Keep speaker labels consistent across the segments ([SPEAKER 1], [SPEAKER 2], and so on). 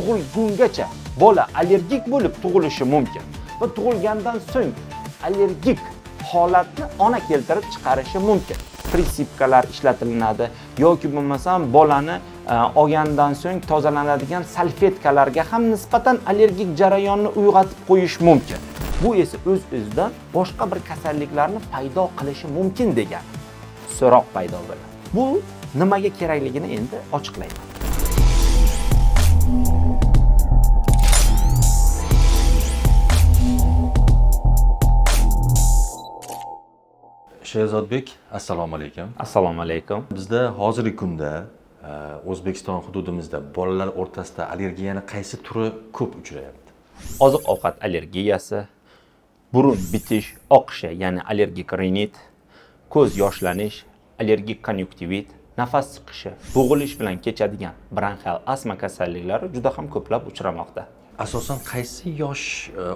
[SPEAKER 1] Tug'ilgungacha bola allergik bo'lib tug'ilishi mumkin va tug'ilgandan so'ng allergik holatni ona keltirib chiqarishi mumkin. Prisipkalar ishlatilinadi yoki bo'lmasam bolani olgandan so'ng tozalanadigan salfetkalarga ham nisbatan allergik jarayonni uyg'otib qo'yish mumkin. Bu esa o'z-o'zidan boshqa bir kasalliklarni paydo qilishi mumkin degan so'roq paydo bo'ladi. Bu nimaga kerakligini endi ochiqlayman.
[SPEAKER 2] Sherzodbek, assalomu alaykum.
[SPEAKER 1] Assalomu alaykum.
[SPEAKER 2] Bizda hozirgi kunda O'zbekiston hududimizda bolalar o'rtasida allergiyani qaysi turi ko'p uchrayapti?
[SPEAKER 1] Oziq-ovqat allergiyasi, burun bitish, oqishi, ya'ni allergik rinit, ko'z yoshlanish, allergik kon'yunktivit, nafas siqishi, bo'g'ilish bilan kechadigan bronxial astma kasalliklari juda ham ko'plab uchramoqda.
[SPEAKER 2] Asosan qaysi yosh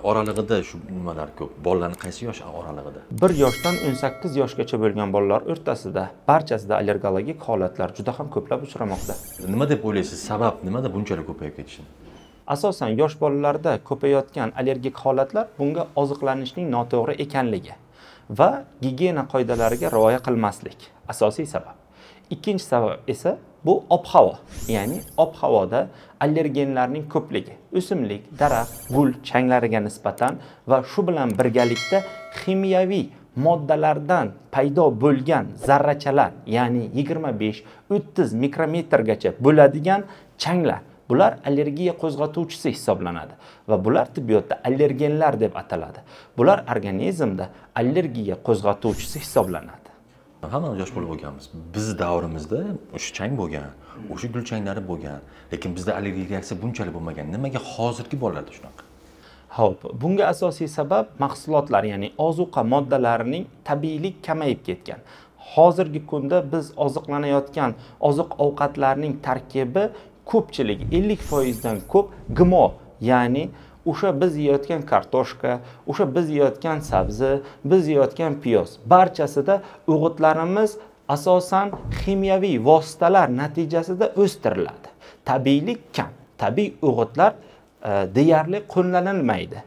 [SPEAKER 2] oralig'ida shu nimalar ko'p? Bolalarning qaysi yosh oralig'ida?
[SPEAKER 1] 1 yoshdan 18 yoshgacha bo'lgan bolalar o'rtasida barchasida allergologik holatlar juda ham ko'plab uchramoqda.
[SPEAKER 2] Nima deb o'ylaysiz? Sabab nimada bunchalik ko'payib ketishi?
[SPEAKER 1] Asosan yosh bolalarda ko'payotgan allergik holatlar bunga oziqlanishning noto'g'ri ekanligi va gigiyena qoidalariga rioya qilmaslik asosiy sabab. Ikkinchi sabab esa bu ob-havo, ya'ni ob-havoda allergenlarning ko'pligi, o'simlik, daraxt, gul changlariga nisbatan va shu bilan birgalikda ximiyaviy moddalardan paydo bo'lgan zarrachalar, ya'ni 25-30 mikrometrgacha bo'ladigan changlar, bular allergiya qo'zg'atuvchisi hisoblanadi va bular tibbiyotda allergenlar deb ataladi. Bular organizmda allergiya qo'zg'atuvchisi hisoblanadi.
[SPEAKER 2] Hammamiz yosh bola bo'lganmiz. Biz davrimizda o'sha chang bo'lgan, o'sha gul changlari bo'lgan, lekin bizda allergik reaksiya bunchalik bo'lmagan. Nimaga hozirgi bolalarda shunaqa?
[SPEAKER 1] Xo'p, bunga asosiy sabab mahsulotlar, ya'ni ozuqa moddalarining tabiiylik kamayib ketgan. Hozirgi kunda biz oziqlanayotgan oziq-ovqatlarning tarkibi ko'pchiligi 50% dan ko'p GMO, ya'ni o'sha biz yeyotgan kartoshka, o'sha biz yeyotgan sabzi, biz yeyotgan piyoz, barchasida o'g'itlarimiz asosan ximiyaviy vositalar natijasida o'stiriladi. Tabiiylik kam, tabiiy o'g'itlar deyarli qo'llanilmaydi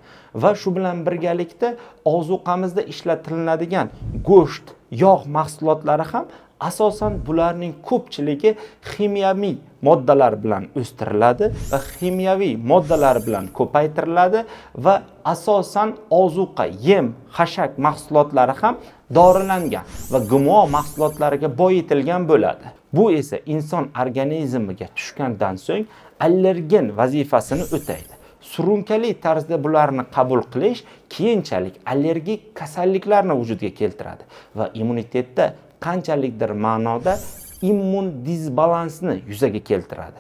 [SPEAKER 1] va shu bilan birgalikda ozuqamizda ishlatiladigan go'sht, yog' mahsulotlari ham asosan bularning ko'pchiligi ximiyaviy moddalar bilan o'stiriladi va ximiyaviy moddalar bilan ko'paytiriladi va asosan ozuqa, yem, xashak mahsulotlari ham dorilangan va GMO mahsulotlariga boyitilgan bo'ladi. Bu esa inson organizmiga tushgandan so'ng allergen vazifasini o'taydi. Surunkali tarzda bularni qabul qilish keyinchalik allergik kasalliklarni vujudga keltiradi va immunitetda qanchalikdir ma'noda immun disbalansni yuzaga keltiradi.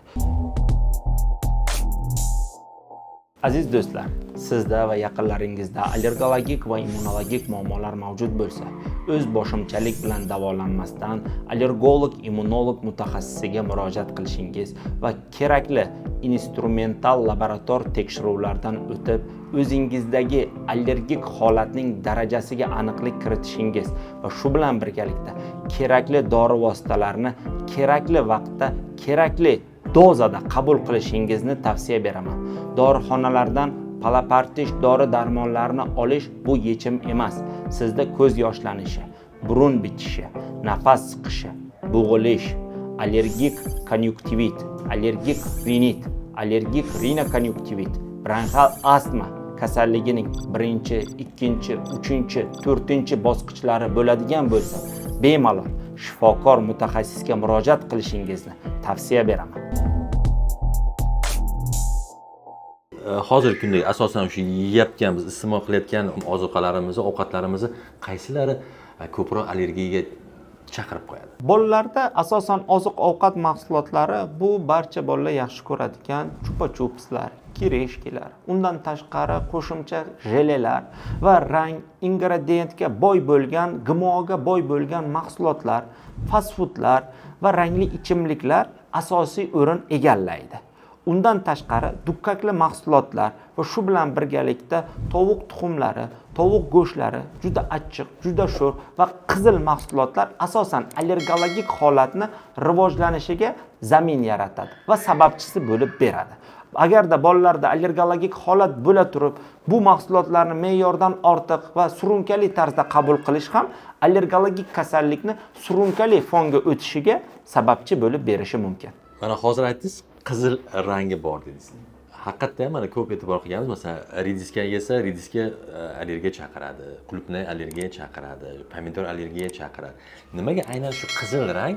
[SPEAKER 1] Aziz do'stlar, sizda va yaqinlaringizda allergologik va immunologik muammolar mavjud bo'lsa, o'z boshimchalik bilan davolanmasdan allergolog, immunolog mutaxassisiga murojaat qilishingiz va kerakli instrumental laborator tekshiruvlardan o'tib, o'zingizdagi allergik holatning darajasiga aniqlik kiritishingiz va shu bilan birgalikda kerakli dori vositalarini kerakli vaqtda, kerakli dozada qabul qilishingizni tavsiya beraman. Dorixonalardan palapartish dori-darmonlarni olish bu yechim emas. Sizda ko'z yoshlanishi, burun bitishi, nafas siqishi, bo'g'ilish, allergik kon'yunktivit, allergik rinit, allergik rinokon'yunktivit, bronxial astma kasalligining 1-chi, 2-chi, 3-chi, 4-chi bosqichlari bo'ladigan bo'lsa, bemalol shifokor mutaxassisga murojaat qilishingizni tavsiya beraman.
[SPEAKER 2] Hozirgi kunda asosan o'sha yeyotgan, biz iste'mol qilayotgan ozuqalarimizni, ovqatlarimizni qaysilari ko'proq allergiyaga chaqirib qo'yadi?
[SPEAKER 1] Bolalarda asosan oziq-ovqat mahsulotlari bu barcha bolalar yaxshi ko'radigan chupa-chupslar, kirishkilar, undan tashqari qo'shimcha jelelar va rang, ingrediyentga boy bo'lgan, GMOga boy bo'lgan mahsulotlar, fast foodlar va rangli ichimliklar asosiy o'rin egallaydi. Undan tashqari dukkakli mahsulotlar va shu bilan birgalikda tovuq tuxumlari, Tovuq go'shtlari juda achchiq, juda sho'r va qizil mahsulotlar asosan allergologik holatni rivojlanishiga zamin yaratadi va sababchisi bo'lib beradi. Agarda bolalarda allergologik holat bo'la turib, bu mahsulotlarni me'yordan ortiq va surunkali tarzda qabul qilish ham allergologik kasallikni surunkali fonga o'tishiga sababchi bo'lib berishi mumkin.
[SPEAKER 2] Mana hozir aytdingiz, qizil rangi bor dedingiz. Haqiqatda ham mana ko'p e'tibor qilganmiz, masalan, rediska yesa, rediska allergiya chaqiradi, qulupnay allergiya chaqiradi, pomidor allergiya chaqiradi. Nimaga aynan shu qizil rang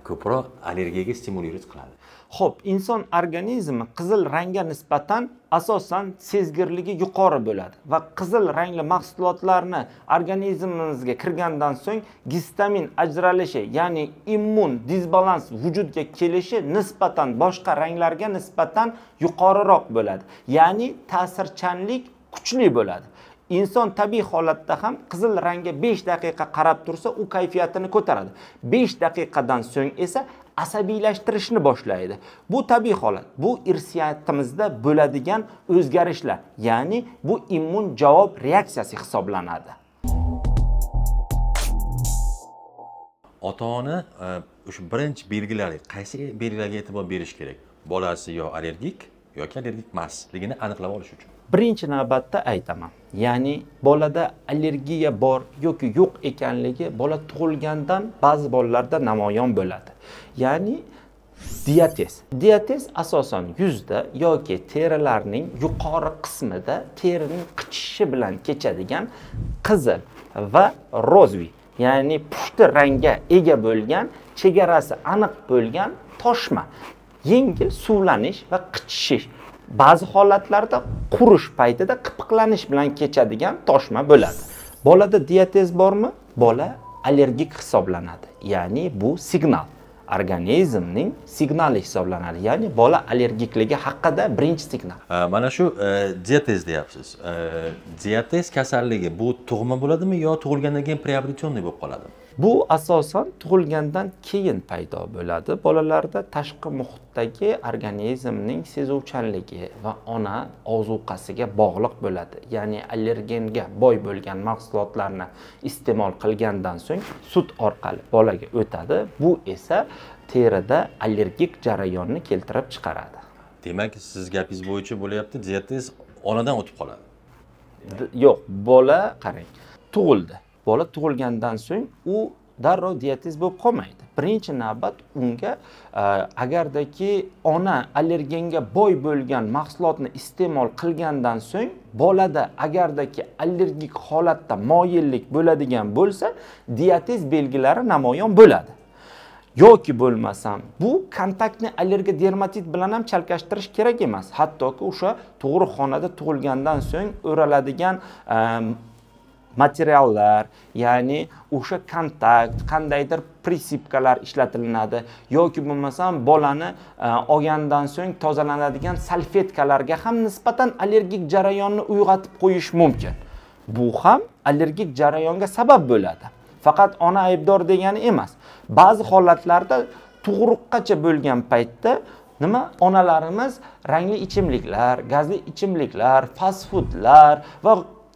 [SPEAKER 2] ko'proq allergiyaga stimulировать qiladi?
[SPEAKER 1] Xo'p, inson organizmi qizil rangga nisbatan asosan sezgirligi yuqori bo'ladi va qizil rangli mahsulotlarni organizmimizga kirgandan so'ng gistamin ajralishi, ya'ni immun disbalans vujudga kelishi nisbatan boshqa ranglarga nisbatan yuqoriroq bo'ladi. Ya'ni ta'sirchanlik kuchli bo'ladi. Inson tabiiy holatda ham qizil rangga 5 daqiqa qarab tursa, u kayfiyatini ko'taradi. 5 daqiqadan so'ng esa asabiylashtirishni boshlaydi. Bu tabiiy holat. Bu irsiyatimizda bo'ladigan o'zgarishlar, ya'ni bu immun javob reaksiyasi hisoblanadi.
[SPEAKER 2] Ota-ona o'sha birinchi belgilarga, qaysi belgilarga e'tibor berish kerak? Bolasi yo allergik yoki allergik emasligini aniqlab olish uchun.
[SPEAKER 1] Birinchi navbatda aytaman, ya'ni bolada allergiya bor yoki yo'q ekanligi bola tug'ilgandan ba'zi bolalarda namoyon bo'ladi. Ya'ni diatez. Diatez asosan yuzda yoki terilarning yuqori qismida terining qichishishi bilan kechadigan qizil va rozviy, ya'ni pushti rangga ega bo'lgan, chegarasi aniq bo'lgan toshma, yengil suvlanish va qichishish, ba'zi holatlarda qurish paytida qipiqlanish bilan kechadigan toshma bo'ladi. Bolada diatez bormi? Bola allergik hisoblanadi. Ya'ni bu signal, organizmning signali hisoblanadi. Ya'ni bola allergikligi haqida birinchi signal.
[SPEAKER 2] Mana shu diatez deyapsiz. Diatez kasalligi bu tug'ma bo'ladimi yo tug'ilgandan keyin приобретенный bo'lib qoladimi?
[SPEAKER 1] Bu asosan tug'ilgandan keyin paydo bo'ladi. Bolalarda tashqi muhitdagi organizmning sezuvchanligi va ona ozuqasiga bog'liq bo'ladi. Ya'ni allergenga boy bo'lgan mahsulotlarni iste'mol qilgandan so'ng sut orqali bolaga o'tadi. Bu esa terida allergik jarayonni keltirib chiqaradi.
[SPEAKER 2] Demak, siz gapingiz bo'yicha bo'lyapti, diatez onadan o'tib qoladi.
[SPEAKER 1] Yo'q, bola qarang, tug'ildi. Bola tug'ilgandan so'ng u darrov diatez bo'lib qolmaydi. Birinchi navbat unga agardaki ona allergenga boy bo'lgan mahsulotni iste'mol qilgandan so'ng bolada agardaki allergik holatda moyillik bo'ladigan bo'lsa, diatez belgilari namoyon bo'ladi. Yoki bo'lmasam bu kontaktni allergodermatit bilan ham chalkashtirish kerak emas. Hattoki o'sha tug'ruqxonada tug'ilgandan so'ng o'raladigan materiallar, ya'ni o'sha kontakt, qandaydir prisipkalar ishlatilinadi yoki bo'lmasam bolani olgandan so'ng tozalanadigan salfetkalarga ham nisbatan allergik jarayonni uyg'otib qo'yish mumkin. Bu ham allergik jarayonga sabab bo'ladi. Faqat ona aybdor degani emas. Ba'zi holatlarda tug'ruqqacha bo'lgan paytda nima onalarimiz rangli ichimliklar, gazli ichimliklar, fast foodlar va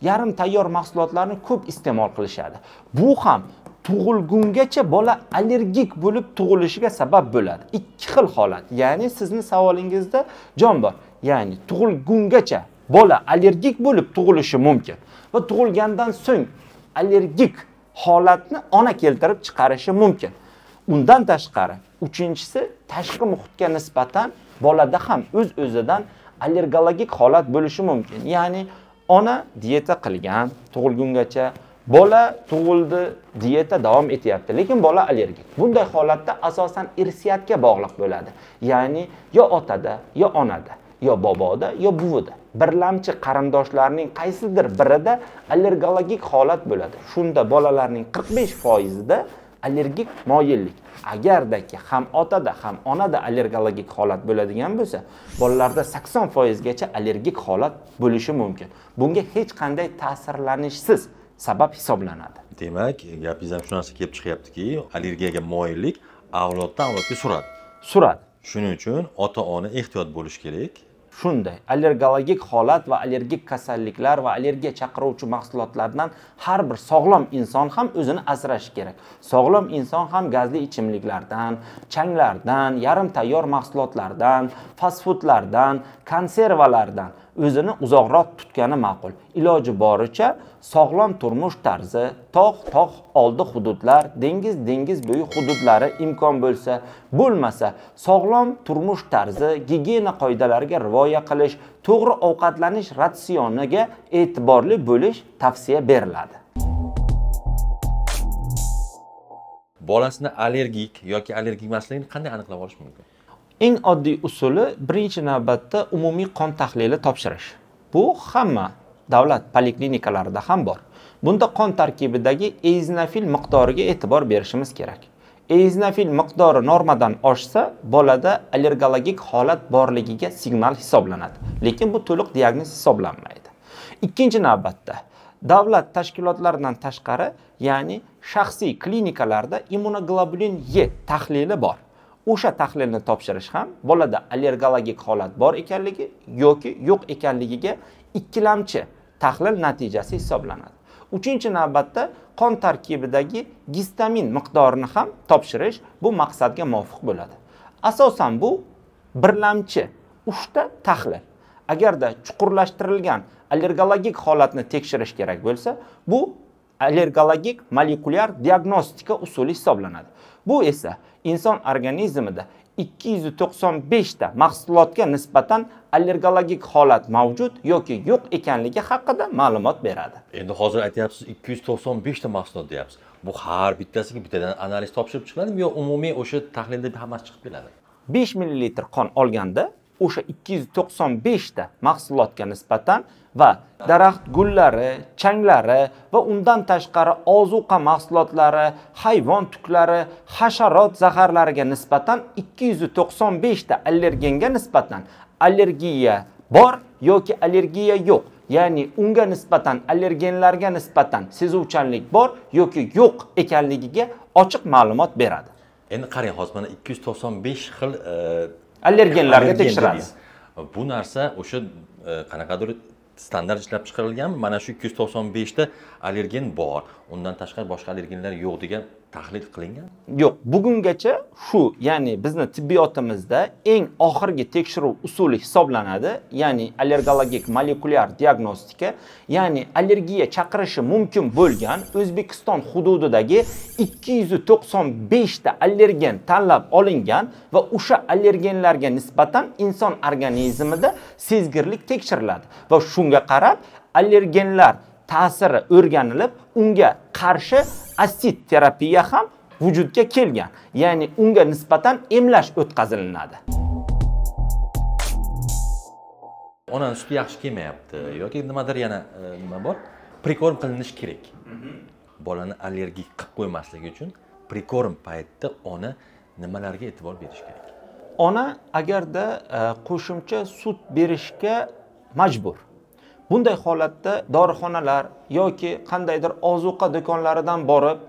[SPEAKER 1] yarim tayyor mahsulotlarni ko'p iste'mol qilishadi. Bu ham tug'ilgungacha bola allergik bo'lib tug'ilishiga sabab bo'ladi. Ikki xil holat. Ya'ni sizni savolingizda jon bor. Ya'ni tug'ilgungacha bola allergik bo'lib tug'ilishi mumkin va tug'ilgandan so'ng allergik holatni ona keltirib chiqarishi mumkin. Undan tashqari, uchinchisi tashqi muhitga nisbatan bolada ham o'z-o'zidan allergologik holat bo'lishi mumkin. Ya'ni ona dieta qilgan tug'ilgungacha, bola tug'ildi, dieta davom etyapti, lekin bola allergik. Bunday holatda asosan irsiyatga bog'liq bo'ladi. Ya'ni yo otada, yo onada, yo boboda, yo buvida birlamchi qarindoshlarning qaysidir birida allergologik holat bo'ladi. Shunda bolalarning 45%ida allergik moyillik. Agardaki ham otada, ham onada allergologik holat bo'ladigan bo'lsa, bolalarda 80% gacha allergik holat bo'lishi mumkin. Bunga hech qanday ta'sirlanishsiz sabab hisoblanadi.
[SPEAKER 2] Demak, gapingizdan shu narsa kelib chiqyaptiki, allergiyaga moyillik avloddan avlodga suradi.
[SPEAKER 1] Suradi.
[SPEAKER 2] Shuning uchun ota-ona ehtiyot bo'lish kerak.
[SPEAKER 1] Shunday allergologik holat va allergik kasalliklar va allergiya chaqiruvchi mahsulotlardan har bir sog'lom inson ham o'zini asrashi kerak. Sog'lom inson ham gazli ichimliklardan, changlardan, yarim tayyor mahsulotlardan, fast foodlardan, konservalardan o'zini uzoqroq tutgani ma'qul. Iloji boricha sog'lom turmush tarzi, tog' oldi hududlar, dengiz bo'yi hududlari imkon bo'lsa, bo'lmasa sog'lom turmush tarzi, gigiyena qoidalariga rioya qilish, to'g'ri ovqatlanish ratsioniga e'tiborli bo'lish tavsiya beriladi.
[SPEAKER 2] Bolasini allergik yoki allergik emasligini qanday aniqlab olish mumkin?
[SPEAKER 1] Eng oddiy usuli birinchi navbatda umumiy qon tahlili topshirish. Bu hamma davlat poliklinikalarida ham bor. Bunda qon tarkibidagi eozinofil miqdoriga e'tibor berishimiz kerak. Eozinofil miqdori normadan oshsa, bolada allergologik holat borligiga signal hisoblanadi. Lekin bu to'liq diagnoz hisoblanmaydi. Ikkinchi navbatda davlat tashkilotlaridan tashqari, ya'ni shaxsiy klinikalarda immunoglobulin E tahlili bor. O'sha tahlilni topshirish ham bolada allergologik holat bor ekanligi yoki yo'q ekanligiga ikkilamchi tahlil natijasi hisoblanadi. Uchinchi navbatda qon tarkibidagi gistamin miqdorini ham topshirish bu maqsadga muvofiq bo'ladi. Asosan bu birlamchi 3 ta tahlil. Agarda chuqurlashtirilgan allergologik holatni tekshirish kerak bo'lsa, bu allergologik molekulyar diagnostika usuli hisoblanadi. Bu esa inson organizmida 295 ta mahsulotga nisbatan allergologik holat mavjud yoki yo'q ekanligi haqida ma'lumot beradi.
[SPEAKER 2] Endi hozir aytyapsiz 295 ta mahsulot deyapsiz. Bu har bittasiga bittadan analiz topshirib chiqiladimi yo umumiy o'sha tahlilda hammasi chiqib keladi?
[SPEAKER 1] 5 ml qon olganda o'sha 295 ta mahsulotga nisbatan va daraxt gullari, changlari va undan tashqari ozuqa mahsulotlari, hayvon tuklari, hasharot zaharlariga nisbatan 295 ta allergenga nisbatan allergiya bor yoki allergiya yo'q, ya'ni unga nisbatan allergenlarga nisbatan sezuvchanlik bor yoki yo'q ekanligiga ochiq ma'lumot beradi.
[SPEAKER 2] Endi qarang, hozir mana 295 xil
[SPEAKER 1] allergenlarga tekshiradi.
[SPEAKER 2] Bu narsa o'sha qanaqadir standart ishlab chiqarilganmi? Mana shu 295 ta allergen bor, undan tashqari boshqa allergenlar yo'q degan tahlil qilingan?
[SPEAKER 1] Yo'q, bugungacha shu, ya'ni bizni tibbiyotimizda eng oxirgi tekshiruv usuli hisoblanadi, ya'ni allergologik molekulyar diagnostika, ya'ni allergiya chaqirishi mumkin bo'lgan O'zbekiston hududidagi 295 ta allergen tanlab olingan va o'sha allergenlarga nisbatan inson organizmida sezgirlik tekshiriladi va shunga qarab allergenlar ta'siri o'rganilib, unga qarshi asid terapiya ham vujudga kelgan, ya'ni unga nisbatan emlash o'tkazilinadi.
[SPEAKER 2] Onani suti yaxshi kelmayapti yoki nimadir yana nima bor? Prikorm qilinishi kerak. Bolani allergik qilib qo'ymasligi uchun prikorm paytida ona nimalarga e'tibor berish kerak?
[SPEAKER 1] Ona agarda qo'shimcha sut berishga majbur. Bunday holatda dorixonalar yoki qandaydir ozuqa do'konlaridan borib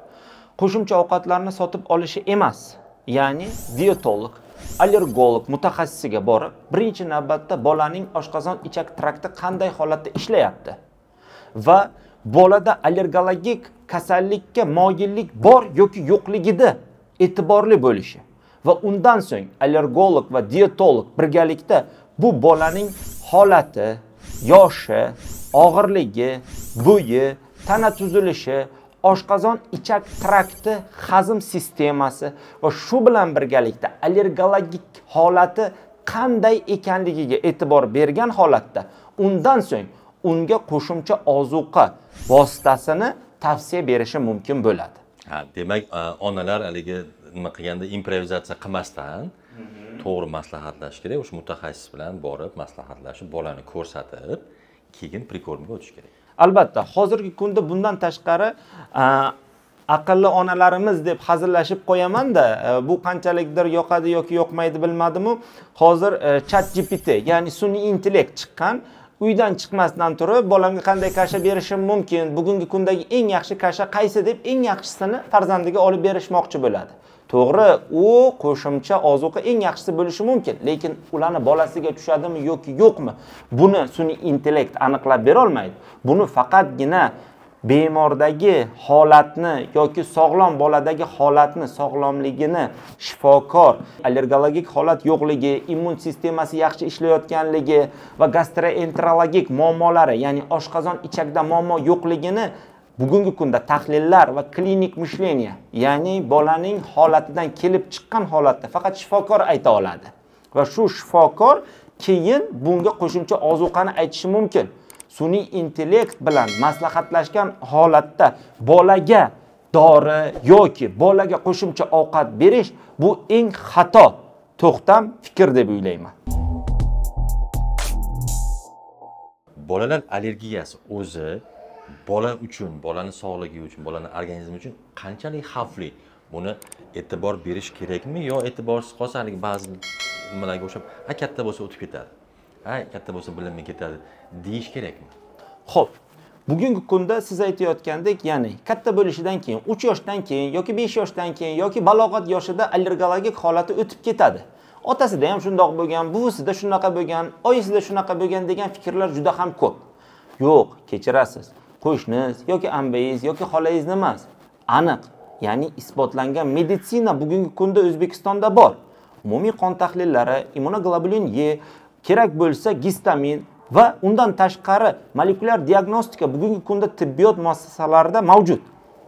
[SPEAKER 1] qo'shimcha ovqatlarni sotib olishi emas, ya'ni dietolog, allergolog mutaxassisiga borib, birinchi navbatda bolaning oshqozon ichak trakti qanday holatda ishlayapti va bolada allergologik kasallikka moyillik bor yoki yo'qligida e'tiborli bo'lishi va undan so'ng allergolog va dietolog birgalikda bu bolaning holati, yoshi, og'irligi, bo'yi, tana tuzilishi, oshqozon ichak trakti, hazm sistemasi va shu bilan birgalikda allergologik holati qanday ekanligiga e'tibor bergan holatda undan so'ng unga qo'shimcha ozuqa vositasini tavsiya berishi mumkin bo'ladi.
[SPEAKER 2] Ha, demak, onalar haligi nima qilganda improvizatsiya qilmasdan to'g'ri maslahatlashish kerak, o'sha mutaxassis bilan borib maslahatlashib, bolani ko'rsatib, keyin prikormga o'tish kerak.
[SPEAKER 1] Albatta, hozirgi kunda bundan tashqari aqlli onalarimiz deb hazillashib qo'yaman-da, bu qanchalikdir yoqadi yoki yoqmaydi bilmadim-u, hozir ChatGPT, ya'ni sun'iy intellekt chiqqan, uydan chiqmasdan turib bolamga qanday kasha berishim mumkin, bugungi kundagi eng yaxshi kasha qaysi deb eng yaxshisini farzandiga olib berishmoqchi bo'ladi. To'g'ri, u qo'shimcha ozuqa eng yaxshisi bo'lishi mumkin, lekin ularni bolasiga tushadimi yoki yo'qmi, buni sun'iy intellekt aniqlab bera olmaydi. Buni faqatgina bemordagi holatni yoki sog'lom boladagi holatni, sog'lomligini shifokor, allergologik holat yo'qligi, immun sistemasi yaxshi ishlayotganligi va gastroenterologik muammolari, ya'ni oshqozon ichakda muammo yo'qligini bugungi kunda tahlillar va klinik мышление, ya'ni bolaning holatidan kelib chiqqan holatda faqat shifokor ayta oladi. Va shu shifokor keyin bunga qo'shimcha ozuqani aytishi mumkin. Sun'iy intellekt bilan maslahatlashgan holatda bolaga dori yoki bolaga qo'shimcha ovqat berish bu eng xato to'xtam fikr deb o'ylayman.
[SPEAKER 2] Bolalar allergiyasi o'zi bola uchun, bolani sog'ligi uchun, bolani organizmi uchun qanchalik xavfli? Buni e'tibor berish kerakmi yo e'tiborsiz qolsa, haligi ba'zi nimalarga o'xshab, ha katta bo'lsa o'tib ketadi, ha katta bo'lsa bilinmay ketadi deyish kerakmi?
[SPEAKER 1] Xo'p, bugungi kunda siz aytayotgandek, ya'ni katta bo'lishidan keyin, 3 yoshdan keyin yoki 5 yoshdan keyin yoki balog'at yoshida allergologik holati o'tib ketadi. Otasida ham shundoq bo'lgan, buvisida shunaqa bo'lgan, oyisida shunaqa bo'lgan degan fikrlar juda ham ko'p. Yo'q, kechirasiz. Qo'shningiz yoki ambangiz yoki xolangizni emas. Aniq, ya'ni isbotlangan meditsina bugungi kunda O'zbekistonda bor. Umumiy qon tahlillari, immunoglobulin E, kerak bo'lsa gistamin va undan tashqari molekulyar diagnostika bugungi kunda tibbiyot muassasalarida mavjud.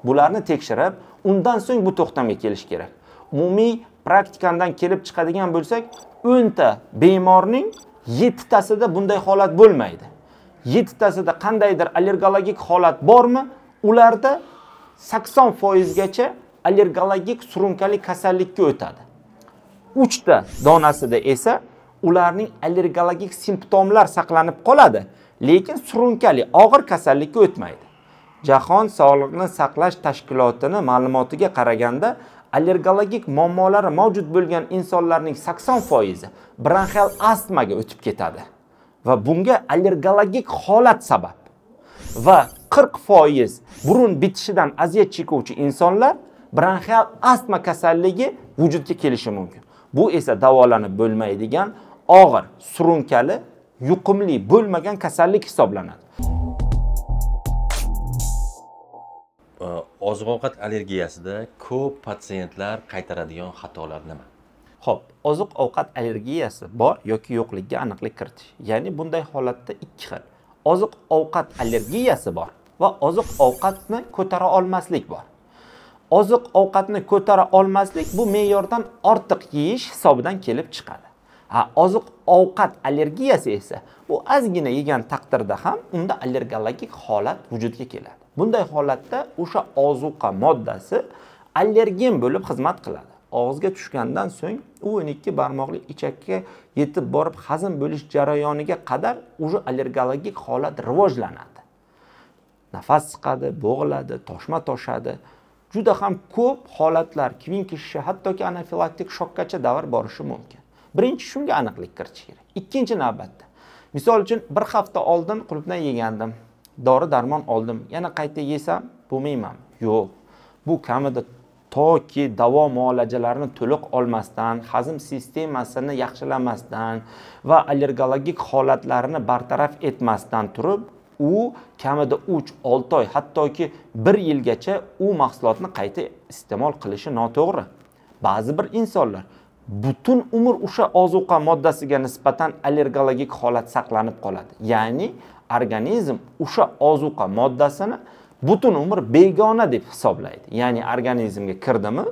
[SPEAKER 1] Bularni tekshirib, undan so'ng bu to'xtamga kelish kerak. Umumiy praktikandan kelib chiqadigan bo'lsak, 10 ta bemorning 7 tasida bunday holat bo'lmaydi. 7 tasida qandaydir allergologik holat bormi, ularda 80% gacha allergologik surunkali kasallikka o'tadi. 3 ta donasida esa ularning allergologik simptomlar saqlanib qoladi, lekin surunkali og'ir kasallikka o'tmaydi. Jahon sog'liqni saqlash tashkilotini ma'lumotiga qaraganda allergologik muammolari mavjud bo'lgan insonlarning 80% bronxial astmaga o'tib ketadi va bunga allergologik holat sabab. Va 40% burun bitishidan aziyat chekuvchi insonlar bronxial astma kasalligi vujudga kelishi mumkin. Bu esa davolanib bo'lmaydigan og'ir, surunkali, yuqumli bo'lmagan kasallik hisoblanadi.
[SPEAKER 2] Oziq-ovqat allergiyasida ko'p patsientlar qaytaradigan xatolar nima?
[SPEAKER 1] Xo'p, oziq-ovqat allergiyasi bor yoki yo'qligiga aniqlik kiritish. Ya'ni bunday holatda ikki xil. Oziq-ovqat allergiyasi bor va oziq-ovqatni ko'tara olmaslik bor. Oziq-ovqatni ko'tara olmaslik bu me'yordan ortiq yeyish hisobidan kelib chiqadi. Ha, oziq-ovqat allergiyasi esa bu ozgina yegan taqdirda ham unda allergologik holat vujudga keladi. Bunday holatda o'sha ozuqa moddasi allergen bo'lib xizmat qiladi. Og'izga tushgandan so'ng u 12 barmoqli ichakka yetib borib hazm bo'lish jarayoniga qadar o'sha allergologik holat rivojlanadi. Nafas siqadi, bo'g'iladi, toshma toshadi. Juda ham ko'p holatlar, kvinki shisha, hattoki anafilaktik shokkacha davr borishi mumkin. Birinchi shunga aniqlik kiritish kerak. Ikkinchi navbatda, misol uchun bir hafta oldin qulupnay yegandim, dori darmon oldim, yana qayta yesam bo'lmayman. Yo'q. Bu kamida toki davo muolajalarini to'liq olmasdan, hazm sistemasini yaxshilamasdan va allergologik holatlarini bartaraf etmasdan turib, u kamida 3-6 oy, hattoki 1 yilgacha u mahsulotni qayta iste'mol qilishi noto'g'ri. Ba'zi bir insonlar butun umr o'sha ozuqa moddasiga nisbatan allergologik holat saqlanib qoladi. Ya'ni organizm o'sha ozuqa moddasini butun umr begona deb hisoblaydi. Ya'ni organizmga kirdimi,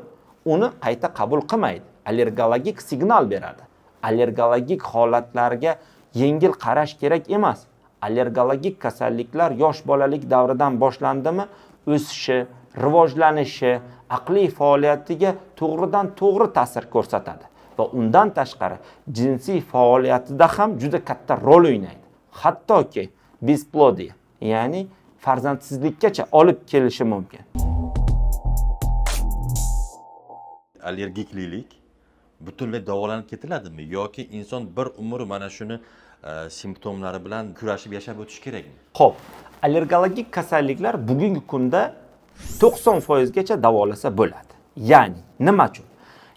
[SPEAKER 1] uni qayta qabul qilmaydi. Allergologik signal beradi. Allergologik holatlarga yengil qarash kerak emas. Allergologik kasalliklar yosh bolalik davridan boshlandimi, o'sishi, rivojlanishi, aqliy faoliyatiga to'g'ridan to'g'ri ta'sir ko'rsatadi va undan tashqari jinsiy faoliyatida ham juda katta rol o'ynaydi. Hattoki besplodiya, ya'ni farzandsizlikkacha olib kelishi mumkin.
[SPEAKER 2] Allergiklilik butunlay davolanib ketiladimi yoki inson bir umr mana shuni simptomlari bilan kurashib yashab o'tish kerakmi?
[SPEAKER 1] Xo'p, allergologik kasalliklar bugungi kunda 90% gacha davolasa bo'ladi. Ya'ni nima uchun?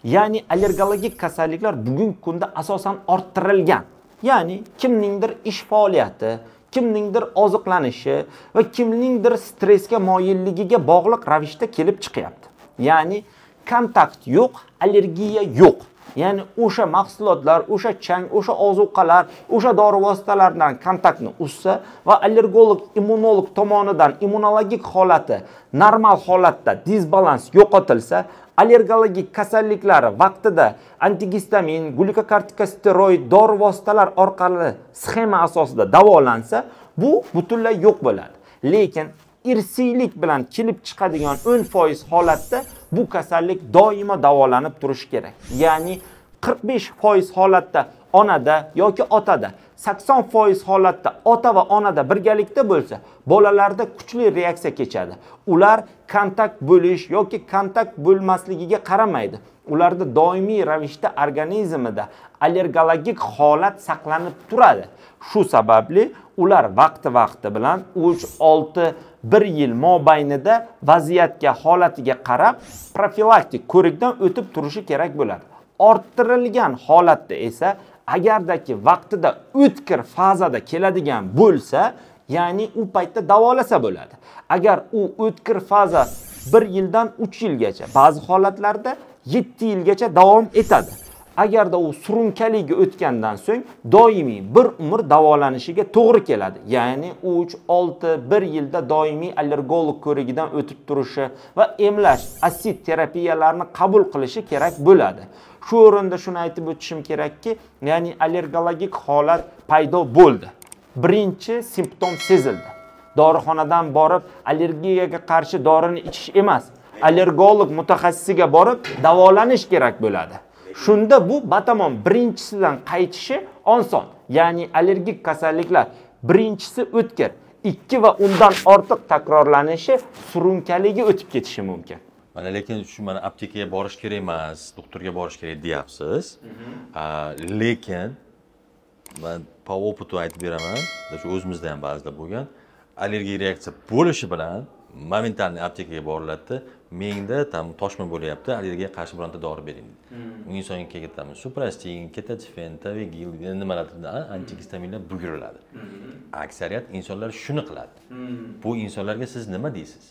[SPEAKER 1] Ya'ni allergologik kasalliklar bugungi kunda asosan orttirilgan. Ya'ni kimningdir ish faoliyati, kimningdir oziqlanishi va kimningdir stressga moyilligiga bog'liq ravishda kelib chiqyapti. Ya'ni kontakt yo'q, allergiya yo'q. Ya'ni o'sha mahsulotlar, o'sha chang, o'sha ozuqalar, o'sha dori vositalaridan kontaktni uzsa va allergolog, immunolog tomonidan immunologik holati normal holatda disbalans yo'qotilsa, allergologik kasalliklari vaqtida antigistamin, glukokortikosteroid dori vositalar orqali sxema asosida davolansa, bu butunlay yo'q bo'ladi. Lekin irsiylik bilan kelib chiqadigan 10% holatda bu kasallik doimo davolanib turishi kerak. Ya'ni 45% holatda onada yoki otada, 80% holatda ota va onada birgalikda bo'lsa, bolalarda kuchli reaksiya kechadi. Ular kontakt bo'lish yoki kontakt bo'lmasligiga qaramaydi. Ularda doimiy ravishda organizmida allergologik holat saqlanib turadi. Shu sababli ular vaqti-vaqti bilan 3, 6, 1 yil mobaynida vaziyatga, holatiga qarab profilaktik ko'rikdan o'tib turishi kerak bo'ladi. Orttirilgan holatda esa agardaki vaqtida o'tkir fazada keladigan bo'lsa, ya'ni u paytda davolasa bo'ladi. Agar u o'tkir faza 1 yildan 3 yilgacha, ba'zi holatlarda 7 yilgacha davom etadi. Agarda u surunkaliga o'tgandan so'ng doimiy bir umr davolanishiga to'g'ri keladi. Ya'ni 3, 6, 1 yilda doimiy allergolog ko'rigidan o'tib turishi va emlash, asid terapiyalarini qabul qilishi kerak bo'ladi. Shu o'rinda shuni aytib o'tishim kerakki, ya'ni allergologik holat paydo bo'ldi. Birinchi simptom sezildi. Dorixonadan borib allergiyaga qarshi dorini ichish emas, allergolog mutaxassisiga borib davolanish kerak bo'ladi. Shunda bu batamom birinchisidan qaytishi oson. Ya'ni allergik kasalliklar birinchisi o'tkir, 2 va undan ortiq takrorlanishi surunkaligi o'tib ketishi mumkin.
[SPEAKER 2] Mana lekin shu mana aptekaga borish kerak emas, doktorga borish kerak deyapsiz. Lekin men по опыту aytib beraman, shu o'zimizda ham ba'zida bo'lgan allergik reaksiya bo'lishi bilan momentalniy aptekaga boriladida, menda tam toshma bo'lyapti, allergiyaga qarshi bironta dori bering deydi. U insonga ketamiz, suprastin, ketotifen, tavegil, nimalardir, antigistaminlar buyuriladi. Aksariyat insonlar shuni qiladi. Bu insonlarga siz nima deysiz?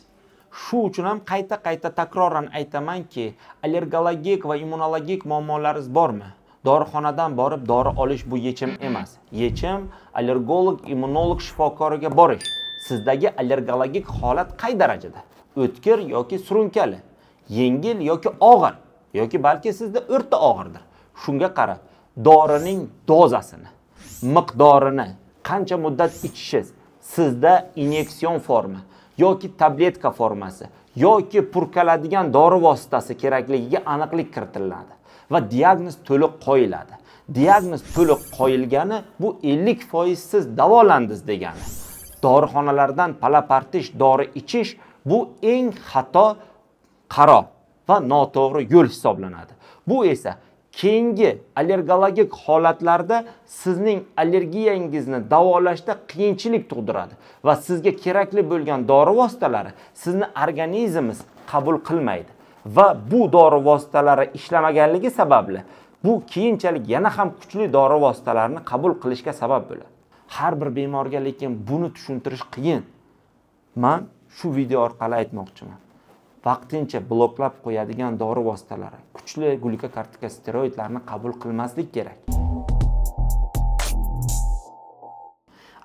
[SPEAKER 1] Shu uchun ham qayta-qayta takroran aytamanki, allergologik va immunologik muammolaringiz bormi? Dorixonadan borib dori olish bu yechim emas. Yechim allergolog, immunolog shifokoriga borish. Sizdagi allergologik holat qay darajada? O'tkir yoki surunkali, yengil yoki og'ir, yoki balki sizda o'rta og'irdir. Shunga qarab dorining dozasini, miqdorini, qancha muddat ichishingiz, sizda inyeksion forma yoki tabletka formasi yoki purkaladigan dori vositasi kerakligiga aniqlik kiritiladi va diagnoz to'liq qo'yiladi. Diagnoz to'liq qo'yilgani bu 50% siz davolandingiz degani. Dorixonalardan palapartish dori ichish bu eng xato qaror va noto'g'ri yo'l hisoblanadi. Bu esa keyingi allergologik holatlarda sizning allergiyangizni davolashda qiyinchilik tug'diradi va sizga kerakli bo'lgan dori vositalari sizni organizmingiz qabul qilmaydi va bu dori vositalari ishlamaganligi sababli bu keyinchalik yana ham kuchli dori vositalarini qabul qilishga sabab bo'ladi. Har bir bemorga lekin buni tushuntirish qiyin. Men shu video orqali aytmoqchiman. Vaqtincha bloklab qo'yadigan dori vositalari, kuchli glukokortikosteroidlarni qabul qilmaslik kerak.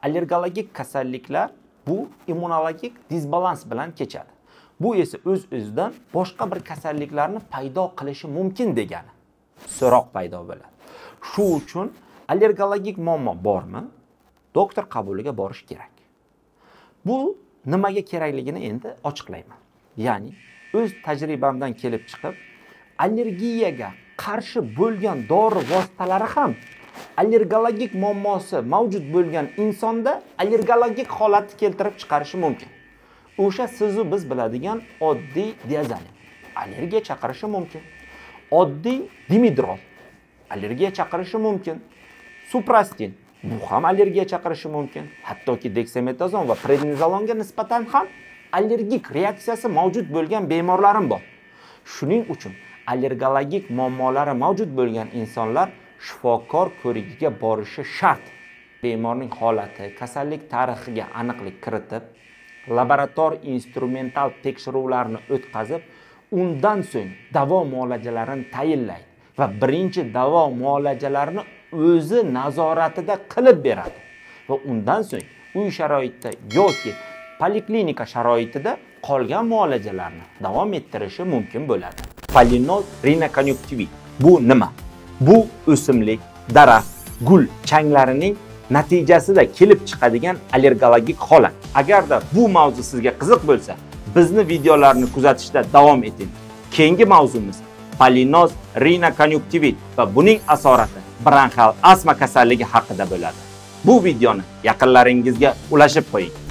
[SPEAKER 1] Allergologik kasalliklar bu immunologik disbalans bilan kechadi. Bu esa o'z-o'zidan boshqa bir kasalliklarni paydo qilishi mumkin degani. So'roq paydo bo'ladi. Shu uchun allergologik muammo bormi? Doktor qabuliga borish kerak. Bu nimaga kerakligini endi ochiqlayman. Ya'ni o'z tajribamdan kelib chiqib, allergiyaga qarshi bo'lgan dori vositalari ham allergologik muammosi mavjud bo'lgan insonda allergologik holatni keltirib chiqarishi mumkin. O'sha sizu biz biladigan oddiy diazolin allergiya chaqirishi mumkin. Oddiy dimidrol allergiya chaqirishi mumkin. Suprastin bu ham allergiya chaqirishi mumkin. Hattoki deksametazon va prednizolonga nisbatan ham allergik reaksiyasi mavjud bo'lgan bemorlarim bor. Shuning uchun Allergologik muammolari mavjud bo'lgan insonlar shifokor ko'rigiga borishi shart. Bemorning holati, kasallik tarixiga aniqlik kiritib, laborator instrumental tekshiruvlarni o'tkazib, undan so'ng davo muolajalarini tayinlaydi va birinchi davo muolajalarini o'zi nazoratida qilib beradi va undan so'ng uy sharoitida yoki poliklinika sharoitida qolgan muolajalarni davom ettirishi mumkin bo'ladi. Pollinoz rinokon'yunktivit bu nima? Bu o'simlik, daraxt, gul changlarining natijasida kelib chiqadigan allergologik holat. Agarda bu mavzu sizga qiziq bo'lsa, bizni videolarni kuzatishda davom eting. Keyingi mavzumiz pollinoz rinokon'yunktivit va buning asorati bronxial astma kasalligi haqida bo'ladi. Bu videoni yaqinlaringizga ulashib qo'ying.